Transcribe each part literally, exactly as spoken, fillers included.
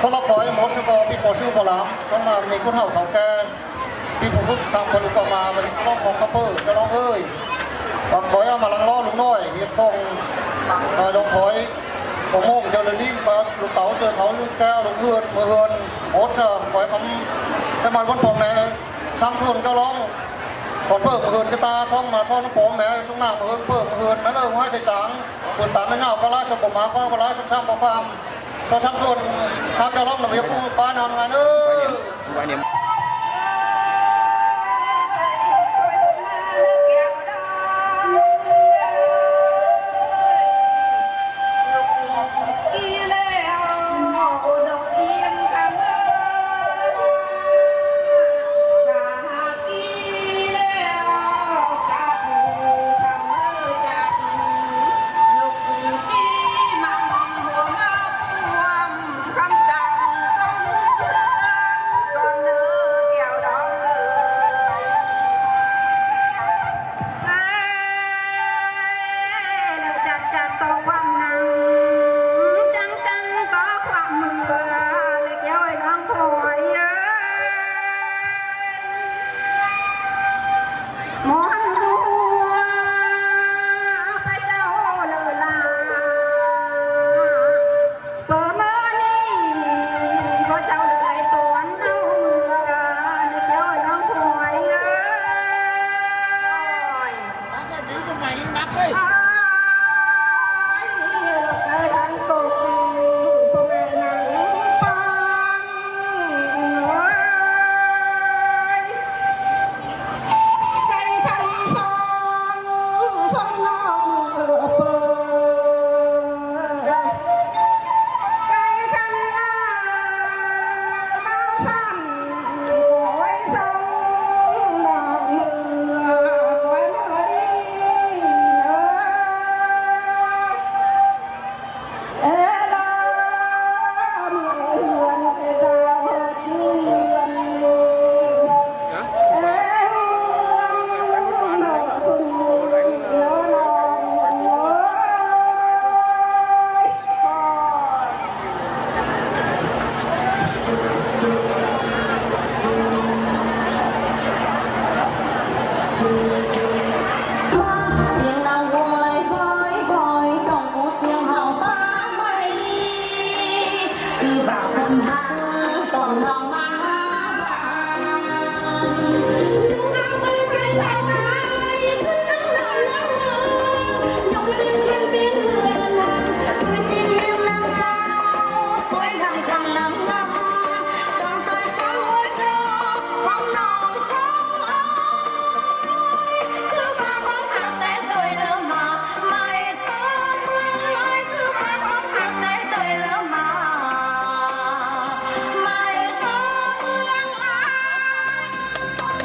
Khuy-ла кой, моон чүве бо бир божу болам, соңгаар мээң кунгал халка, бир фугус там кылып алган, бо кой, капы, чалаң ой. Бо кой, ам алаңла, улуг ной, епкоң, а, чок кой, омуң, чалалиң, ба, улуг тау, чө, тау, улуг ке, улуг ыын, мыын, моон чүве кой, кам, те, маргон помме, саңсуун, чалаң, кот, бо, мыын, чыта, соң, ма, сону, помме, суңнаң, мыын, бо, мыын, мен, ыңай, чечаң, бо, таны, ня, кала, чок, ма, ба, кала, чок, сам, бо, кам. Бо Самсон хак чалаң-на бо, бо баан аңганы.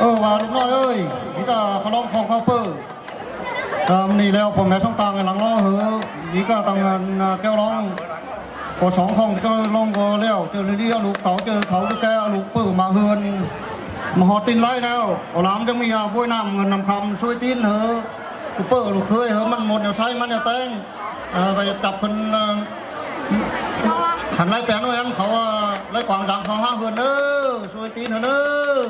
Ơ, wa, lục nội ơi, mì ca khao long khong khao pơ. Ơ, mì leo, pô mè song tang lăng lo hơ, mì ca tang, ơ, keo long. Pô song khong keo long kơ leo, chơ lì lì, lục tàu, chơ tàu, chơ ke, lục pơ mă hươn. Mă hot tin lai leo, ô lam chăng mì, ơ, bôi năm, ngân năm khăm, xuôi tin hơ. Lục pơ, lục khơi hơ, măn một, nèo sai, măn nèo teng. Ơ, bây giờ chập khân, ơ, khăn lai pèn, ơ, ăn khao, ơ, lai quảng giảng khao ha hươn, ơ, xuôi tin hơ, ơ.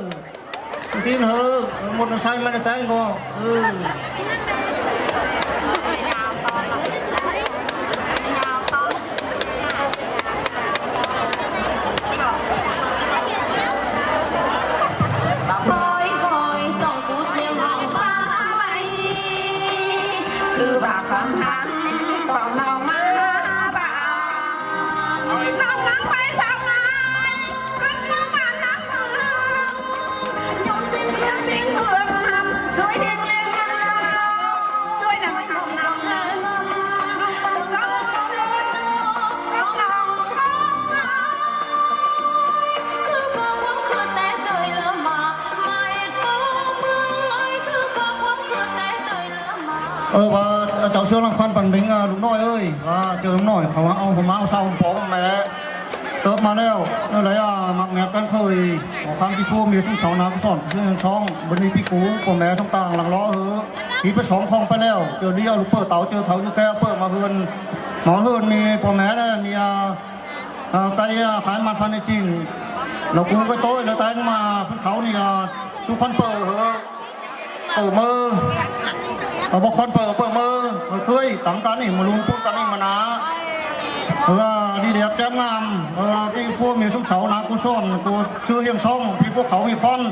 Tin hơ, một là sai mà là sai ngô. Ừ. Ơ, wa, chào sướng lăng khoan bản mình, à, lục nội ơi. Wa, chào lục nội, khao âu, khao mao, sao, bố, mẹ. Tớp mà leo, nó lấy, à, mặc mẹ con khơi, có khám đi phô, miệt sung sáo, náo sọn, sung sáo, bữa nay bị cú, bố mẹ sung tàng lăng lo hứ. Đi bê sóng không bê leo, chơ đi, à, lục bơ táo, chơ tháo, chơ ke, bơ mà hươn. Nó hươn, mì, bố mẹ này, mì, à, Ơ, cái, ơ, cái mà Phan Nichin, nó cũng cái tối nó tán mà phân khẩu này, ơ, su khuôn pờ hả? Pờ mơ. Ơ, bốc khuôn pờ, pờ mơ. Ơ, khơi, tắng tán này mà luôn phút tán này mà nã. Ơ, đi đẹp chém ngam. Ơ, đi phua miền sông sáu nã cô son, cô sư hiền sông, đi phua khẩu mi khuôn.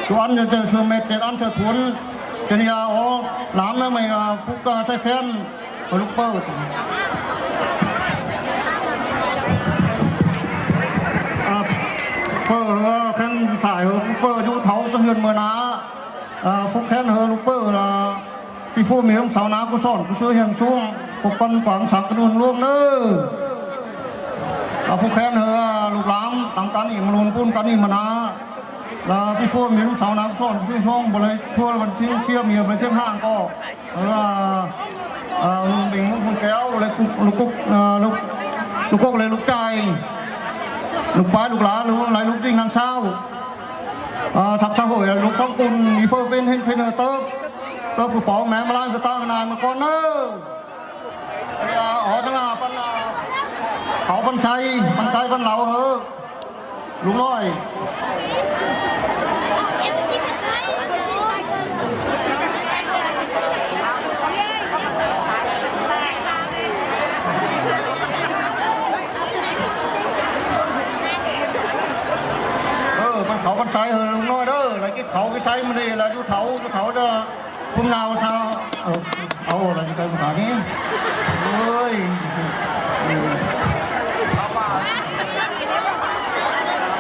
Chú ăn cho trời sư mệt, trời ăn sư thuần. Cho nên, ơ, ô, làm nó mày, ơ, phúc, ơ, sai khen. Ơ, lục pơ. Ơ, pơ, ơ, khen sai hơ, lục pơ, du thấu cho hiền mơ nã. Ơ, phúc khen hơ, lục pơ là, pi phu miếng sáu nã, cô son, cô sư hiền xuống, cô con quảng sáng cái đun luôn nơ. Ơ, phúc khen hơ, lục lam, tăng cán im luôn, bun cán im mà nã. Là pi phu miếng sáu nã, cô son, cô sư xuống, bộ lấy thua, bộ xin chia, miệng, bộ lấy thêm hàng cọ. Ơ, ơ, Bình Mông Phùng Kéo, lục cục, lục cục, ơ, lục, lục cốc, lục cai, lục bái, lục lá, lục, lục dinh năm sao. Ơ, sắp xã hội, lục sống cùng, đi phơ bên hình, phiên ở tớp, tớp của bóng, mẹ mà lang, cái tao, nai mà con ơ. Ơ, ở trong là, phân, ơ, họ phân sai, phân sai, phân lậu hả? Lục nôi. Ơ, phân khẩu phân sai hơ lục nôi đó, là cái khẩu cái sai mà đi là du thấu, du thấu cho. Hôm nào sao? Ờ, ờ, là như cái của ta nhé. Ôi.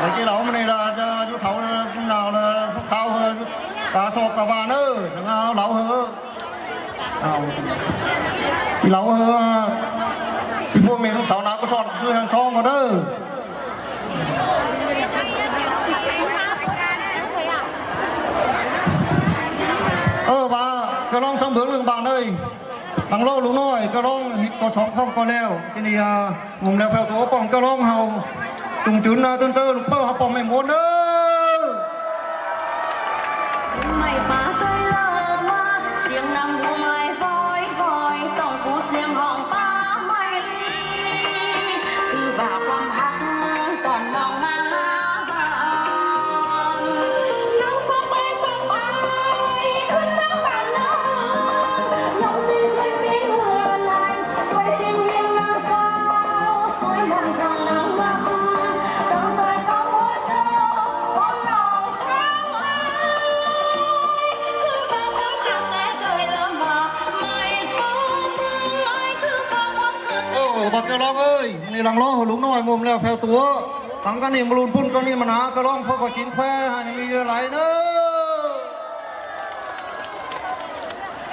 Là cái lẩu mà này là cho du thấu hôm nào là phúc tháo hơ, ta so cả ba nữa, đừng ao lẩu hơ. Ờ. Lẩu hơ. Cái phua miền sáu nào có son, xưa hàng son mà đó. Ơ, ba, kơ long song bướng lưng bạn ơi. Đăng lô lũ nôi, kơ long hít có sóng không có leo. Cái này, à, ngủm leo phèo tố bỏng kơ long hầu. Trùng trứng, à, tuần sơ lục bơ hầu bỏng mày muốn đó. Mày ba tơi lơ ma, siêng nắng buông lai voi voi, tòng cú siêng hòng ba mày. Cứ vào quang hắc, toàn lòng ma. Ơ, bác Kơ Long ơi, này lăng lo hổ lũ nôi mùm leo phèo tủa. Thắng căn niềm lùn phun căn niềm mà nã Kơ Long phơ có chín khoe, hai niềm y lai nữa.